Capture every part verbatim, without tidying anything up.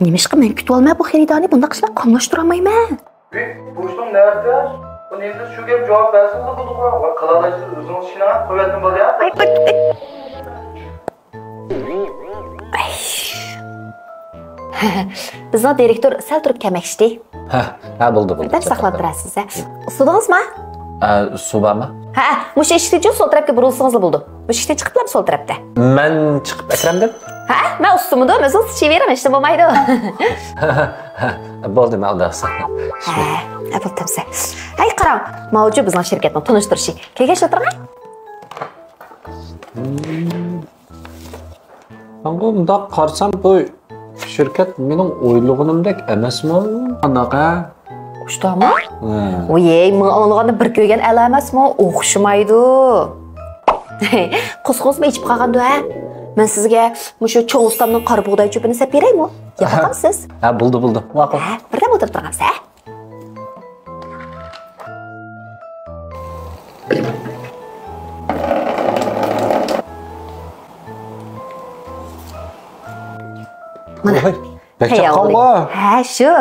نېمىشقا مەن كۈتۈۋالماي بۇ خېرىدارنى بۇنداق ئىشلار قاملاشتۇرالمايمەن؟ بۇ ئىشنىڭ نەۋەتى؟ بۇ نېمىدە شۇ گەپ جاۋاب بەرسىڭىز بولىدىغۇ. ۋاي، قىلالايسىز، ئۆزىڭىز ئىشىنى قويۇۋەتتىم بولدى يا. ئاي، ئاي، ئاي. ئاي. بىزنىڭ دىرېكتور سەل تۇرۇپ كەلمەكچىدى. ھە، ھە، بولدى، بولدى. دەپ ساقلاپ تۇرارسىز، ھە. سۇدىڭىزما؟ ئە، سۇ بارمۇ؟ ھە، مۇشۇ ئىشىكتىن چىقىپ سول تەرەپكە بۇرۇلسىڭىزلا بولىدۇ. مۇشۇ ئىشىكتىن چىقىپلا سول تەرەپتە. مەن چىقىپ ئەكىرەمدىم؟ ھە، مەن ئۇستىمىدىم، ئۆزىڭىز چىقىۋېرىڭ، ھېچنېمە بولمايدۇ. بولدى، مەن ئۇنداق قىلسام. ھە، ھە، بولدى، تەمسە. ھەي، قاراڭ، ماۋۇچۇ بىزنىڭ شىركەتنىڭ تونۇشتۇرۇشى. كەلگەچ ئولتۇرۇڭ. ماڭا مۇنداق قارىسام، بۇ شىركەت مېنىڭ ئويلىغىنىمدەك ئەمەسمۇ؟ قانداق، ھە؟ ئۇشتامۇ؟ ھە. ۋىيەي، ماڭا ئاڭلىغاندا بىر كۆرگەن ئەلا ئەمەسمۇ؟ ئوخشىمايدۇ. قوسىقىڭىزمۇ ئېچىپ قالغاندۇ، ھە؟ مەن سىزگە مۇشۇ چوڭ ئۇستامنىڭ قارا بۇغداي چۆپىنى سېلىپ بېرەيمۇ؟ يەپ باقامسىز؟ ھە، بولدى، بولدى. ماقۇل. ھە، بىردەم ئولتۇرۇپ تۇرغانسىز، ھە؟ مانا. ۋاي، بەك چاققانغۇ. ھە، شۇ.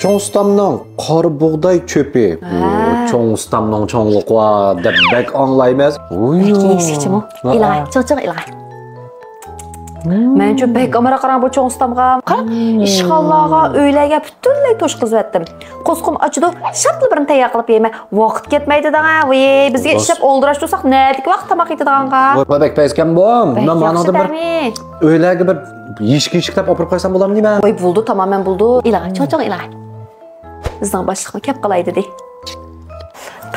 چوڭ ئۇستامنىڭ قارا بۇغداي چۆپى. ھە. ئۇ، چوڭ ئۇستامنىڭ چوڭلۇقى بار دەپ بەك ئاڭلايمىز. ئۇي. بەك يېيىشلىكچىمۇ؟ ھە. ئېلىڭە، چىڭ چىڭ ئېلىڭە. مەنچۇ بەك ئامراق، قاراڭ بۇ چوڭ ئۇستامغا. قاراڭ، ئىشخانىلارغا، ئۆيلەرگە پۈتۈنلەي توشقۇزۇۋەتتىم. قورسىقىم ئاچىدۇ، شاپلا بىرنى تەييار قىلىپ يەيمەن. ۋاقىت كەتمەيدۇ دەڭە. ۋىي، بىزگە ئىشلەپ ئولتۇراش تۇرساق، نەدىكى ۋاقىت تاماق يېتىدىغانغا. ۋاي، بەك پەسكەن بۇ. بەك ياخشى تەمى. ئۆيلەرگە بىر يېشىك يېشىكلەپ ئاپىرىپ قويسام بولامدۇ دەيمەن. ۋاي، بولدى، تامامەن بولدى. ئېلىڭە، چوڭ چوڭ ئېلىڭە. بىزنىڭ باشلىقمۇ كەپ قالاي دېدى.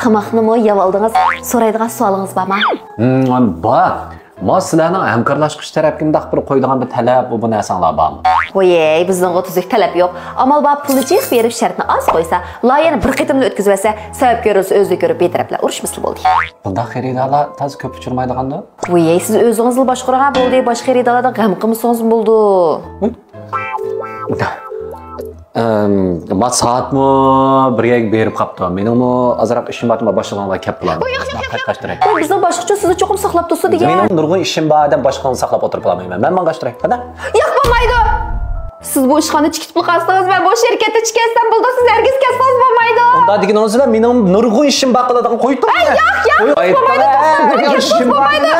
تاماقنىمۇ يەۋالدىڭىز، سورايدىغان سوئالىڭىز بارمۇ؟ ھىم، بار. ما سىلەرنىڭ ھەمكارلاشقۇچى تەرەپكە مۇنداق بىر قويىدىغان بىر تەلەپ، بۇ، بۇ نەرسەڭلار بارمۇ؟ ۋويەي، بىزنىڭغۇ تۈزۈك تەلەپ يوق. ئامال بار پۇلنى جىق بېرىپ شەرتنى ئاز قويسا، لايىھەنى بىر قېتىملا ئۆتكۈزۈۋەتسە، سەۋەب كۆرۈلسە ئۆزى كۆرۈپ بىر تەرەپلەر ئۇرۇشمىسىلا بولدى. بۇنداق خېرىدارلار تازا كۆپ ئۇچرىمايدىغاندۇ؟ ۋويەي، سىز ئۆزىڭىزلا باشقۇرغان بولدى، باشقا خېرىدارلاردىن غەم قىلمىسىڭىز بولىدۇ. ئەم، ما سائەتمۇ بىرگە بېرىپ قاپتۇ. مېنىڭمۇ ئازراق ئىشىم بار، ما باشلىقىڭلار كەپ بولامدۇ. ياق، ياق، ياق، ياق. قاچتۇراي. بۇ بىزنىڭ باشلىقچۇ سىزنى چوقۇم ساقلاپ تۇرسۇن دېگەن. مېنىڭ نۇرغۇن ئىشىم بار، ئادەم باشلىقىڭنى ساقلاپ ئولتۇرۇپ بولالمايمەن. مەن ماڭغاچتۇراي. قانداق؟ ياق، بولمايدۇ. سىز بۇ ئىشخانىنى چىقىپ قالسىڭىز، مەن بۇ شىركەتتىن چىكەتسەم بولىدۇ، سىز ھەرگىز كەتسىڭىز بولمايدۇ. ئۇنداق دېگىنىڭىز بىلەن مېنىڭ نۇرغۇن ئىشىم بار قىلىدىغان، قويۇپ تۇرۇڭ. ئەي، ياق، ياق، بولمايدۇ. كەتسىڭىز بولمايدۇ.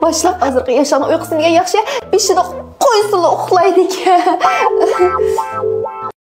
باشلىق ھازىرقى ياشلارنىڭ ئۇيقۇسىنى يەڭ ياخشى، بېشىدا قويسىلا ئۇخلايدىكەن.